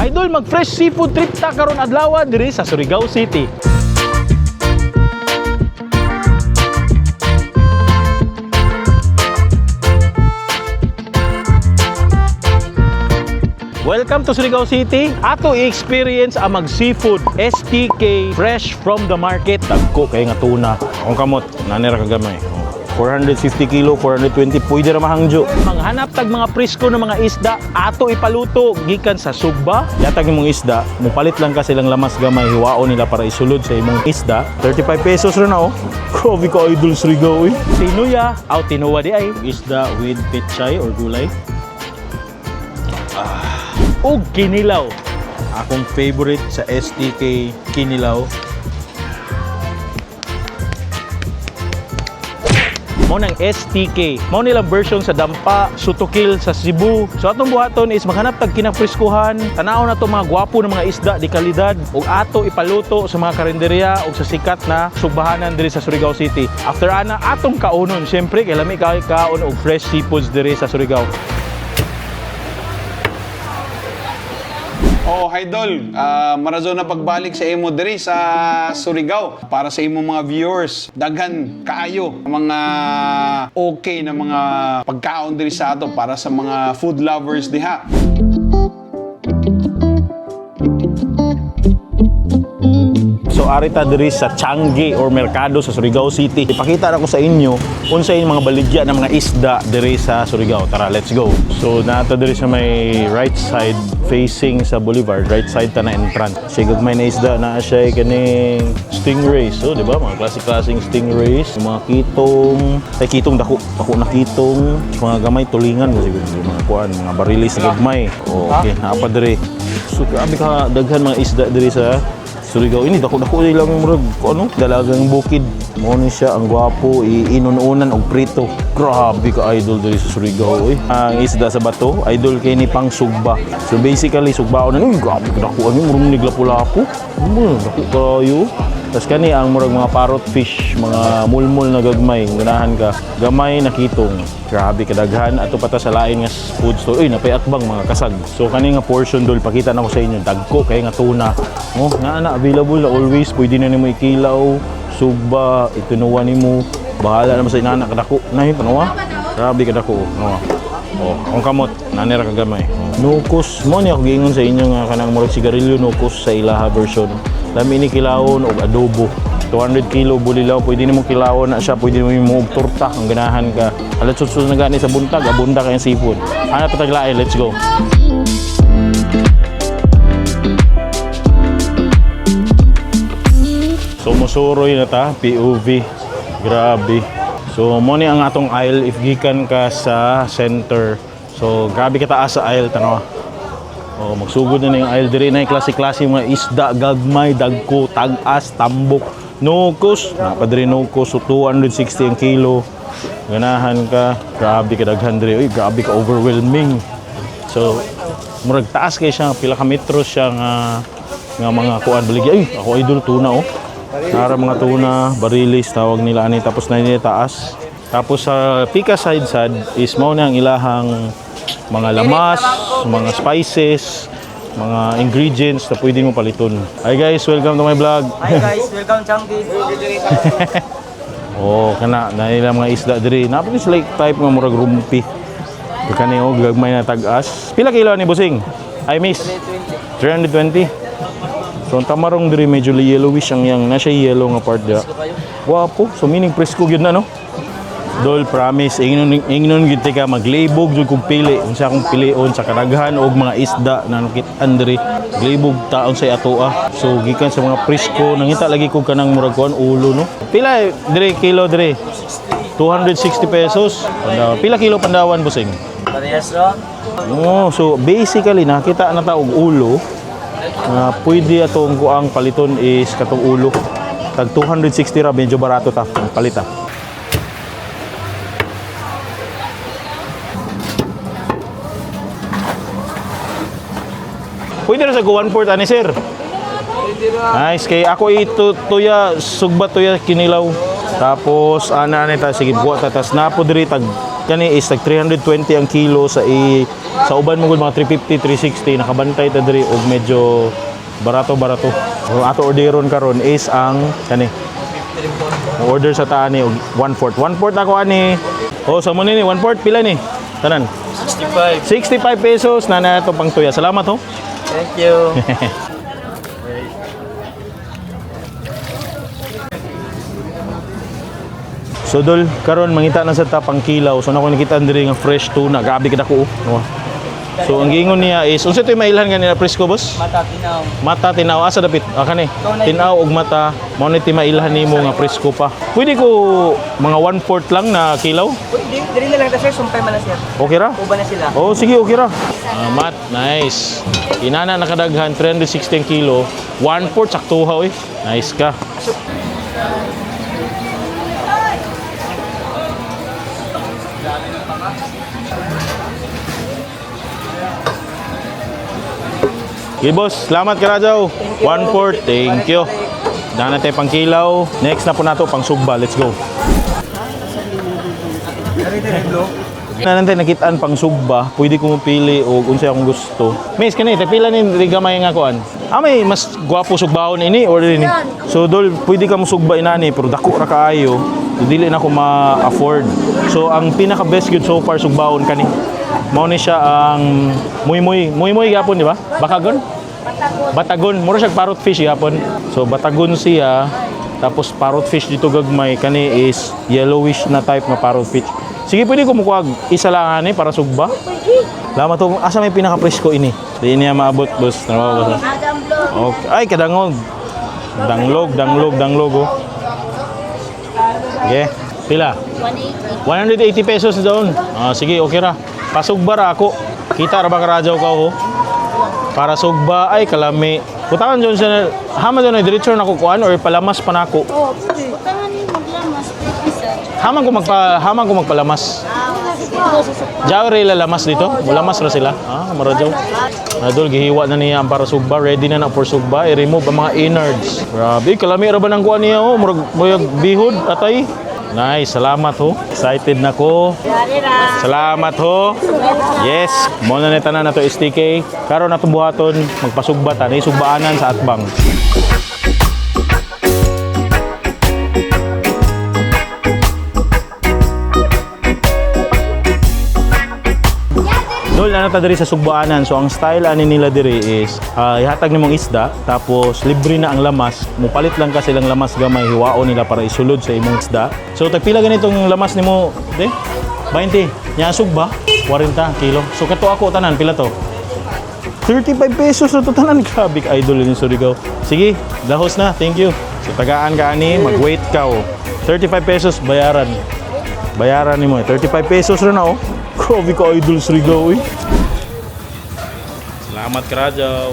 Idol, mag fresh seafood trip ta karon adlaw diri sa Surigao City. Welcome to Surigao City. Ato i-experience ang mag seafood STK fresh from the market. Dagko kay nga tuna. Akong kamot, nanira ka gamay. Oh, 450 kilo, 420, pwede ra mahangjo. Manghanap tag mga presko ng mga isda, ato ipaluto gikan sa sugba. Yatag imong isda, mupalit lang ka silang lamas gamay, hiwaon nila para isulod sa imong isda. 35 pesos ra na oh. Grabe ka, idol, Surigao eh. Tinuya, aw tinuwa di ay isda with pechay or gulay ug kinilaw. Akong favorite sa STK, kinilaw. Mao nang STK. Mao nilang version sa Dampa, Sutukil sa Cebu. So atong buhaton is maghanap tag kinafreskuhan, tan-aw na to mga gwapo na mga isda di kalidad ug ato ipaluto sa mga karinderya ug sa sikat na sugbahanan diri sa Surigao City. After ana atong kaunon, syempre kay lami kay kaon og fresh seafoods diri sa Surigao. Oh, Idol, marazon na pagbalik sa imo diri sa Surigao para sa imong mga viewers. Daghan kaayo mga okay na mga pagkaon diri sa ato para sa mga food lovers diha. So ari ta diri sa Tiangge or Merkado sa Surigao City. Ipakita na ko sa inyo unsa yung mga baligya ng mga isda diri sa Surigao. Tara, let's go. So naa ta diri sa may right side facing sa Boulevard, right side ta na entrance. Siya gagmay na isda na siya kaning stingrays. So, di ba? Mga klase-klaseng stingrays, mga kitong, ay kitong dako, dako na kitong, mga gamay tulingan ko siguro mga kuan, mga barilis na gagmay. Oh, okay, naa pa diri. So grabe ka daghan mga isda diri sa Surigao ini dako-dako ilang murag ano dalagang bukid. Mo ni siya ang gwapo iinununan og prito. Grabe ka, idol, diri sa Surigao oy. Ang isda sa bato, idol, kay ni pang sugba. So basically sugbaon na, uy, grabe ka dako ani, murag ni lapu-lapu. Mo dako kayo. Tapos kani ang murag mga parrot fish, mga mulmul na gagmay, kung ganahan ka, gamay na kitong. Grabe kadaghan ato pa ta sa lain nga food store. Uy, napay atbang mga kasag. So kani nga portion, dol, pakita na ko sa inyo, dagko kay nga tuna. Oh, naa na available na always, pwede na nimo ikilaw, sugba, itunuwa nimo. Bahala naman sa inana kadako. Nay tanawa. Grabe kadako. No. Oh, akong kamot, nanira ka gamay. Nukos mo ni ako giingon sa inyo nga kanang murag sigarilyo nukos sa ilaha version. Lami ni kilawon og adobo. 200 kilo bulilaw, pwede nimo kilawon na siya, pwede nimo og torta kung ganahan ka. Alas 8 na gani sa buntag, abunda kayong seafood. Ana pa taglain, let's go. So musuroy na ta, POV. Grabe. So mo ni ang atong aisle if gikan ka sa center. So grabe ka taas sa aisle, tanawa. Oh, magsugod na na yung aisle diri na yung klase-klase mga isda, gagmay, dagko, tag-as, tambok, nukos. Napa diri nukos, so 260 ang kilo. Ganahan ka, grabe ka daghan diri. Uy, grabe ka overwhelming. So murag taas kay siya, pila ka metro siya nga nga mga kuan baligya. Ay, ako, idol, tuna oh. Nara mga tuna, barilis tawag nila ani, tapos na nila taas. Tapos sa pika side sad is mao na ang ilahang mga lamas, mga spices, mga ingredients na pwede mo paliton. Hi guys, welcome to my vlog. Hi guys, welcome Changi. Oh, kana na ilang mga isda diri. Napaka sila type nga murag rumpi. Kani oh, gagmay na tag-as. Pila kilo ni busing? Ay miss. 320. So ang tamarong diri medyo yellowish ang yang na siya yellow nga part dira. Wapo. So meaning presko gyud na no. Dol, promise, ingnon ingnon gyud ka maglibog jud kog pili unsa akong pilion sa kadaghan og mga isda na nakit-an diri. Glibog taon sa atoa. So gikan sa mga presko nangita lagi kog kanang murag kuan ulo no. Pila diri kilo diri? 260 pesos. Pandawan. Pila kilo pandawan, busing? Parehas ra. Oh, so basically nakita na ta og ulo na pwede atong kuang paliton is katong ulo. Tag 260 ra, medyo barato ta ang palita. Pwede ra sa go 1/4 ani sir. Nice kay ako ito tuya sugba tuya kinilaw. Tapos ana ni ta sige buwa ta tas napo diri tag Kani is like 320 ang kilo sa i sa uban mo gud mga 350, 360 nakabantay ta diri og medyo barato-barato. So, ato orderon karon is ang kani. Order sa taan ni og 1/4. 1/4 ako ani. Oh, sa mo ni 1/4 pila ni? Tanan. 65. 65 pesos na na ito pang tuya. Salamat ho. Thank you. So dol, karon mangita na sa ta pang kilaw. So nako nakita diri nga fresh tuna. Grabe ka dako. Oh. So ang giingon niya is unsa to'y mailhan ganina presko, boss? Mata, tinaw. Mata tinaw asa dapit. Ah, kani. Tinaw og mata mao ni timailhan nimo nga presko pa. Pwede ko mga 1/4 lang na kilaw. Uy, dili na lang ta sir, sumpay man na sir. Okay ra? Uban na sila. Oh, sige, okay ra. Mat, nice. Inana nakadaghan 316 kilo, 1/4 saktuha oy. Nice ka. Okay, boss. Salamat karajaw. 1/4. Thank you. Dana tayo pang kilaw. Next na po nato pang sugba. Let's go. Na nantay nakitaan pang sugba, pwede ko mopili og unsay akong gusto. Miss kani tagpila ni diri gamay nga kuan. Ah, may mas gwapo sugbahon ini or ini. So dol, pwede ka mo sugba inani pero dako ra kaayo. So, dili na ko ma-afford. So ang pinaka best gyud so far sugbahon kani. Mao ni siya ang muy-muy, muy-muy gyapon di ba? Bakagon? Batagon, mura siya parrot fish gyapon. So batagon siya. Tapos parrot fish dito gagmay kani is yellowish na type nga parrot fish. Sige, pwede ko mukuha isa lang ani para sugba. Lama to, asa may pinaka presko ini? Di niya maabot, boss. Trabaho boss. Okay. Ay, kadangog. Danglog, danglog, danglog oh. Okay. Pila? 180. 180 pesos doon. Ah, sige, okay ra. Pasugba ra ako. Kita ra ba karadyaw ka oh? Para sugba ay kalami. Butangan dyan sa hama dyan ay diretso na kukuan or palamas pa nako. Oh, butangan ni maglamas, pwede sir. Haman ko magpalamas. Ah, sige. Diyaw rin lalamas dito? Mulamas ra sila? Ah, maradyaw. Adol, gihiwa na niya ang para sugba. Ready na na for sugba. I-remove ang mga innards. Grabe, kalami ra ba ng kuan niya oh? Murag murag bihod, atay. Nice, salamat ho. Excited na ko. Salamat ho. Yes, mo na ni tanan na to STK. Karon na buhaton magpasugba ta ni sugbaanan sa atbang. Dol, ano ta diri sa sugbaanan. So ang style ani nila diri is ihatag nimong isda tapos libre na ang lamas. Mupalit lang ka silang lamas gamay hiwaon nila para isulod sa imong isda. So tagpila ganitong lamas nimo, de? 20. Nya sugba 40 kilo. So kato ako tanan pila to? 35 pesos na to tanan. Grabe ka idol ni Surigao. Sige, lahos na. Thank you. So tagaan ka ani, mag-wait ka oh. 35 pesos bayaran. Bayaran nimo eh. 35 pesos ra na oh. Grabe ka idol Surigao eh. Salamat Karajaw.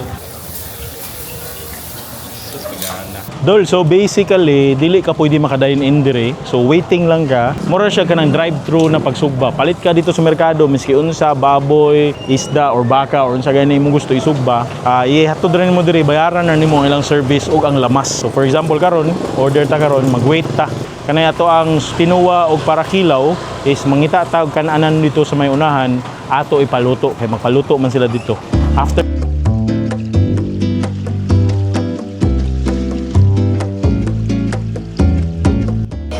Dol, so basically, dili ka pwede maka-dine in dire. So waiting lang ka. Mura siya ka ng drive-thru na pagsugba. Palit ka dito sa merkado, miski unsa, baboy, isda, or baka, or unsa gani imong gusto isugba. Ihatod rin mo dire, bayaran na nimo ang ilang service ug ang lamas. So for example karon, order ta karon, mag-wait ta. Kanay ato ang tinuwa og para kilaw is mangita ta og kananan dito sa may unahan, ato ipaluto kay magpaluto man sila dito. After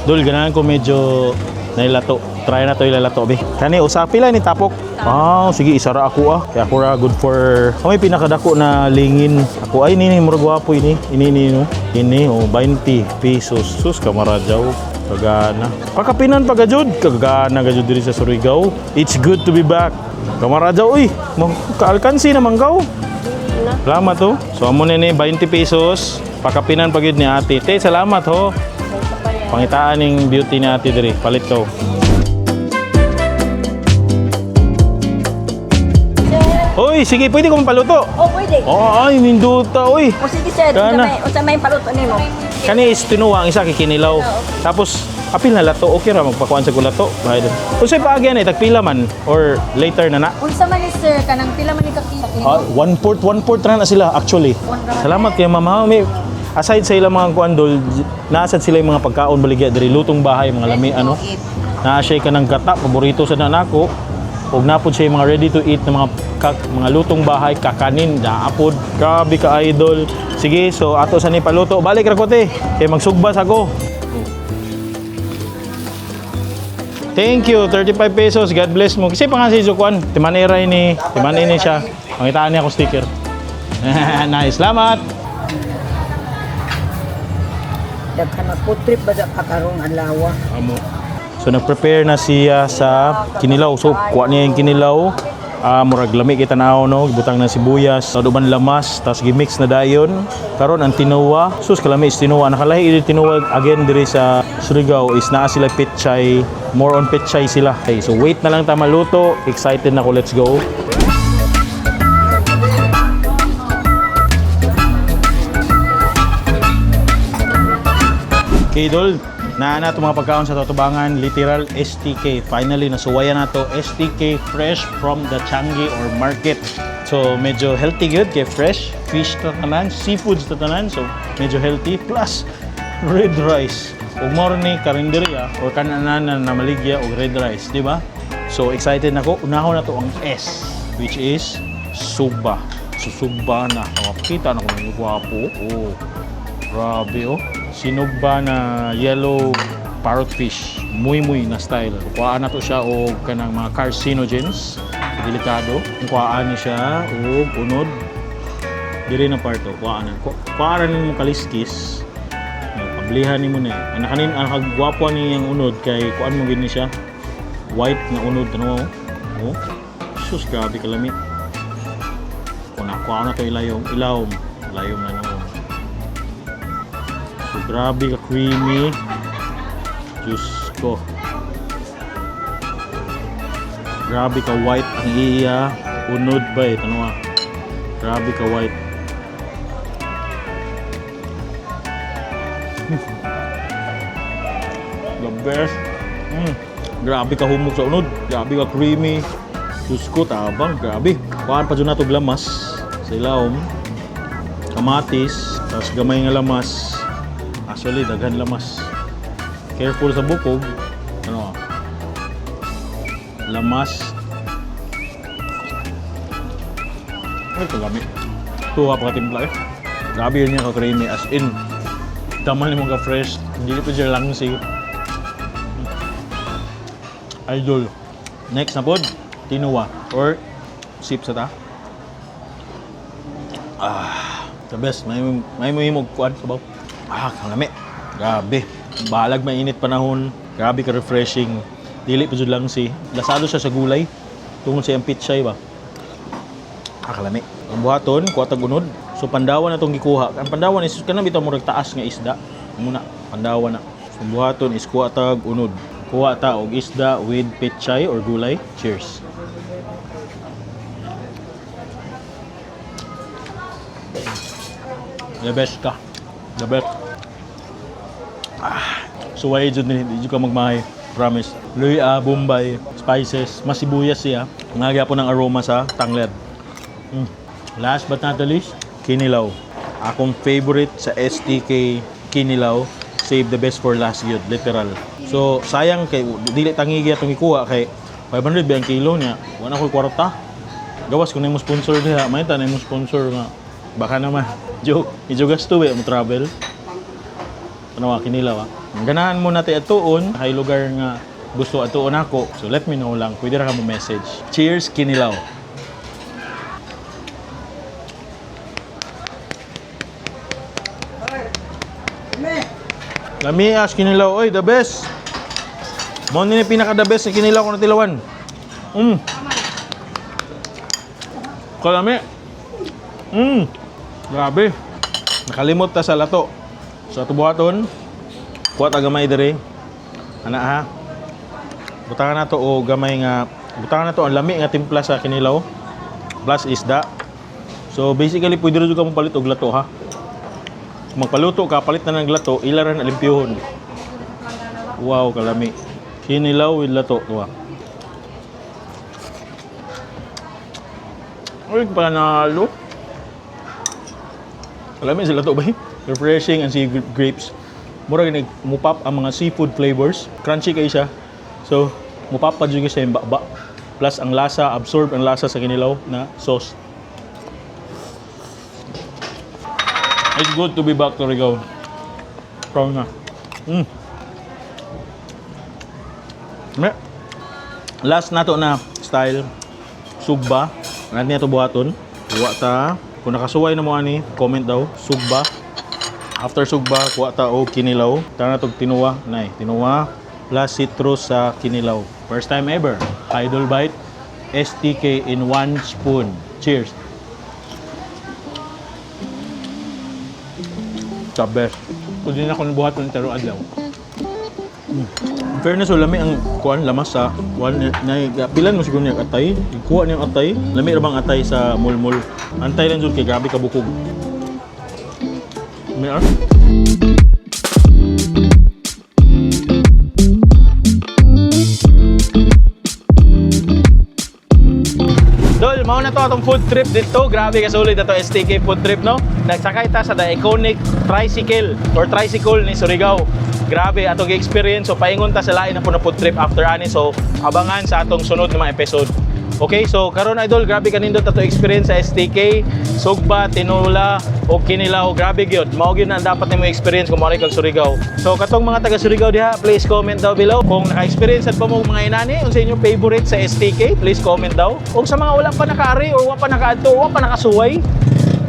Dol, ganahan ko medyo nailato. Try na to ilalato, be. Kani, usapi lang ni tapok. Ah, sige, isara ako ah. Kaya ako ra, good for... Oh, may pinakadako na lingin. Ako, ay, nini, murag gwapo ini. Ini, ini, no? Ini, oh, 20 pesos. Sus, kamaradyaw. Kagana. Pakapinan pa gajud. Kagana gajud diri sa Surigao. It's good to be back. Kamaradyaw, uy. Kaalkansi naman kaw. Salamat oh. So amo ni 20 pesos. Pakapinan pa gyud ni ate. Te, salamat ho. Pangitaan ning beauty ni ate diri. Palit ko. Hoy, sige, pwede ko mapaluto. Oh, pwede. Oh, ay, ninduta, oy. O sige sir, Kana. unsa may paluto nimo? Kani is tinuwa ang isa kikinilaw. Tapos apil na lato, okay ra magpakuan sa kulato. Bayad. Unsay paagyan eh, tagpila man or later na na. Unsa man ni sir kanang pila man ni ka kilo? Ah, one fourth ra na sila actually. Salamat kay ma'am. Ha, may aside sa ilang mga kuan dol, naasad sila yung mga pagkaon baligya diri lutong bahay mga lami ano. Naa siya kanang gata, paborito sa nako. Ug napod siya yung mga ready to eat na mga mga lutong bahay, kakanin, naapod. Grabe ka, idol. Sige, so ato sa ni paluto. Balik ra ko, te. Kay magsugbas ako. Thank you, 35 pesos. God bless mo. Kasi pa nga si Jukwan. Timanera ini, timanay ni siya. Pangitaan niya akong sticker. Nice, salamat. Daghan magputrip ba sa pakarong adlaw? Amo. So nag-prepare na siya sa kinilaw. So kuha niya yung kinilaw. Ah, murag lami kita tanaw no, gibutang na sibuyas, sa uban lamas, tas gimix na dayon. Karon ang tinuwa, sus kalami is tinuwa. Nakalahi ini tinuwa again diri sa Surigao is naa sila pechay, more on pechay sila. Okay, so wait na lang ta maluto. Excited na ko, let's go. Okay, Idol, naa na itong mga pagkaon sa Totobangan, literal STK. Finally, nasuwayan na to STK fresh from the Changi or market. So, medyo healthy good kay fresh, fish to tanan, seafoods to tanan. So, medyo healthy. Plus, red rice. Ug mao ni karinderya or kananan na maligya og red rice, di ba? So, excited na ko. Unahon na to ang S, which is suba. So, suba na. Kita na ko ng gwapo. Oh. Grabe oh. Sinugba na yellow parrot fish. Muy-muy na style. Kuhaan na to siya og kanang mga carcinogens. Delikado. Kuhaan ni siya og unod. Diri na part oh. Kuhaan na. Kuhaan nimo kaliskis. Pablihan nimo na. Ang kanin ang kagwapo ni ang unod kay kuan mo gid ni siya. White nga unod ano oh. Oh. Sus, grabe kalami. Kuna kuhaan na to ilayom, ilawom. Ilayom na noon. So, grabe ka creamy. Diyos ko. Grabe ka white ang iya. Unod ba eh. Ano ah. Grabe ka white. The best. Grabe ka humok sa unod. Grabe ka creamy. Diyos ko, tabang. Grabe. Kuhaan pa dyan na ito lamas sa ilawom. Kamatis. Tapos gamay nga lamas. Actually, daghan lamas. Careful sa bukog. Ano ah? Lamas. Ay, kalami. Tuwa pa katimpla eh. Grabe yun niya ka-creamy. As in, taman mo ka-fresh. Hindi pa siya lang si Idol. Next na pod, tinuwa or sip sa ta. Ah, the best. May mo kuan sabaw. Ah, kalami. Grabe. Balag mainit panahon. Grabe ka refreshing. Dili pa jud lang si. Lasado siya sa gulay. Tungod sa iyang pichay ba. Ah, kalami. Ang buhaton, kuha tag unod. So pandawan na tong gikuha. Ang pandawan is kanang bitaw murag taas nga isda. Muna, pandawan na. So ang buhaton is kuha tag unod. Kuha ta og isda with pechay or gulay. Cheers. The best ka. The best. Ah, suway jud ni hindi jud ka magmahay. Promise. Luya, Bombay, spices, mas sibuyas siya. Nagya po ng aroma sa tanglad. Last but not the least, kinilaw. Akong favorite sa STK kinilaw, save the best for last yun, literal. So, sayang kay dili tangigi atong ikuha kay 500 ba ang kilo niya. Wala ko'y kwarta. Gawas kung mo sponsor diha, may ta mo sponsor nga. Baka naman. Joke. Medyo gasto eh, mo travel. Ano kinilaw ah. Ang ganahan mo natin atuon, hay lugar nga gusto atuon ako. So let me know lang, pwede ra ka mo message. Cheers kinilaw. Lami as kinilaw, oy, the best. Mo ni pinaka the best sa kinilaw ko na tilawan. Kalami. Grabe. Nakalimot ta sa lato. Sa tubuhaton, kuha ta gamay diri. Ana ha. Butangan na to o gamay nga butangan na to ang lami nga timpla sa kinilaw plus isda. So basically pwede ra jud ka mopalit og lato ha. Kung magpaluto ka, palit na ng lato, ila ra na limpyuhon. Wow, kalami. Kinilaw with lato, tuwa. Uy, panalo. Kalami sila to ba? Refreshing and sea grapes. Mura gini mupap ang mga seafood flavors. Crunchy kay siya. So, mupapa jud siya yung baba. Plus ang lasa, absorb ang lasa sa kinilaw na sauce. It's good to be back to Rigao. Proud na. Me. Last nato na style sugba. Natin niya to buhaton. Kuha ta. Kung nakasuway na mo ani, comment daw. Sugba. After sugba, kuha ta og kinilaw. Tara na tog tinuwa. Nay, tinuwa plus citrus sa kinilaw. First time ever. Idol Bite STK in one spoon. Cheers. The best. Kung di na ako nabuhat ng taro adlaw. In fairness, wala lami ang kuan lamas sa kuan na pilan mo siguro niya atay. Kuha niyang atay. Lami ra bang atay sa mulmul. Antay lang jud kay grabe ka bukog. May ah? Dol, mao na to atong food trip dito. Grabe ka sulit ato STK food trip, no? Nagsakay ta sa the iconic tricycle or tricycle ni Surigao. Grabe atong experience. So paingon ta sa lain na po na food trip after ani. So abangan sa atong sunod na mga episode. Okay, so karon idol, grabe kanindot ato experience sa STK, Sugba, Tinula, o Kinilaw, grabe gyud. Mao gyud na ang dapat nimo experience kung moari kag Surigao. So katong mga taga Surigao diha, please comment down below kung naka-experience at pa mo mga inani, unsa inyong favorite sa STK, please comment daw. O sa mga wala pa nakaari or wa pa nakaadto, wa pa nakasuway,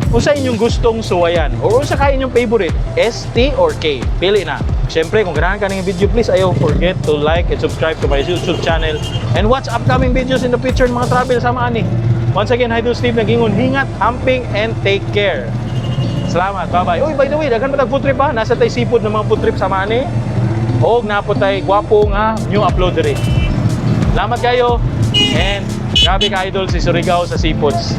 unsa inyong gustong suwayan or unsa kay inyong favorite, S, T or K? Pili na. Siyempre, kung ganahan ka ng video, please ayaw forget to like and subscribe to my YouTube channel and watch upcoming videos in the future ng mga travel sama ani. Once again, Idol Steve nagingon, hingat, amping, and take care. Salamat, bye-bye. Uy, by the way, daghan pa tag food trip ha. Nasa tay seafood ng mga food trip sama ani. Og napo tay gwapo nga new upload diri. Salamat kayo and grabe ka idol si Surigao sa seafoods.